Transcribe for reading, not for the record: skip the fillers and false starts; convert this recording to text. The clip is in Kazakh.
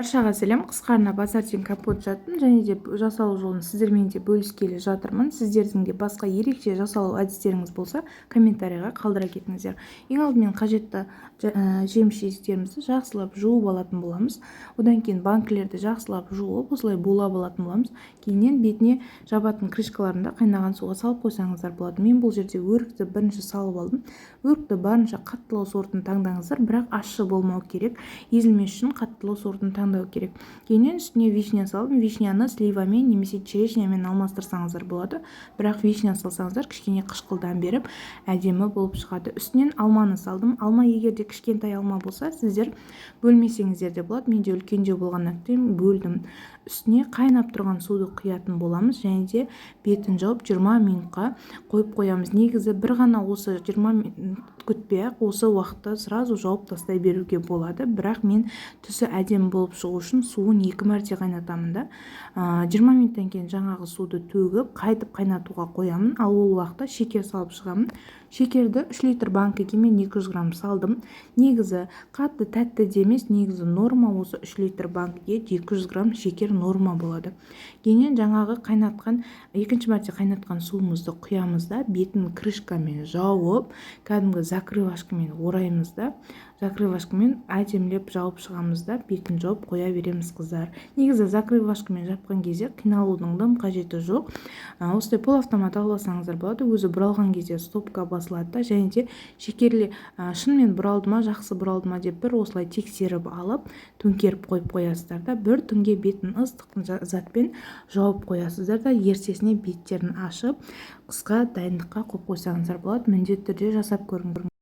Баршаға сәлем! Қысқа арнап ассорти компот жаттым және де жасалу жолын сіздермен де бөліскелі жатырмын. Сіздердің де басқа ерекше жасалу әдістеріңіз болса, комментарийға қалдыра кетіңіздер. Ең алдымен қажетті жеміс жидектерімізді жақсылап жуып алатын боламыз. Одан кейін банкілерді жақсылап жуып, осылай булап алатын боламыз. Кейіннен бетіне жабатын крышкаларын да қайнаған суға салып қойсаңыздар болады. Мен бұл жерде өрікті бірінші салып алдым. Өрікті барынша қаттылау сортын таңдаңыздар, бірақ ащы болмау керек. Езілмес үшін қаттылау сортын таңдау керек. Кейіннен үстіне вишня салдым. Вишняны сливамен немесе черешнямен алмастырсаңыздар болады, бірақ вишня салсаңыздар, кішкене қышқылдан беріп, әдемі болып шығады. Үстінен алманы салдым. Алма егер де кішкентай алма болса, сіздер бөлмесеңіздер де болады. Менде үлкендеу болғандықтан бөлдім. Үстіне қайнап тұрған суды құятын боламыз және де бетін жауып, 20 минутқа қойып қоямыз. Негізі бір ғана осы 20 минут күтпей ақ, осы уақытта сразу жауып тастай беруге болады, бірақ мен түсі әдемі болып шығу үшін суын екі мәрте қайнатамын да. 20 минуттан кейін жаңағы суды төгіп, қайтып қайнатуға қоямын. Ал ол уақытта шекер салып шығамын. Шекерді 3 литр банкіге мен 200 грамм салдым. Негізі қатты тәтті де емес, негізі норма. Осы 3 литр банкіге 200 грамм шекер норма болады. Кейіннен жаңағы қайнатқан, екінші мәрте қайнатқан суымызды құямыз да, бетін крышкамен жауып, кәдімгі закрывашкамен ораймыз да, закрывашкамен әдемілеп жауып шығамыз да, бетін жауып қоя береміз. Қыздар, негізі закрывашкамен жапқан кезде қиналудың дым қажеті жоқ. Осындай полуавтомат алып алсаңыздар болады. Өзі бұралған кезде стопка басылады да. Және де шекерле шынымен бұралды ма, жақсы бұралды ма деп бір осылай тексеріп алып, төңкеріп қойып қоясыздар да, бір түнге бетін ыстық затпен жауып қоясыздар да, ертесіне беттерін ашып, қысқа дайындыққа қойып қойсаңыздар болады. Міндетті түрде жасап көріңіз.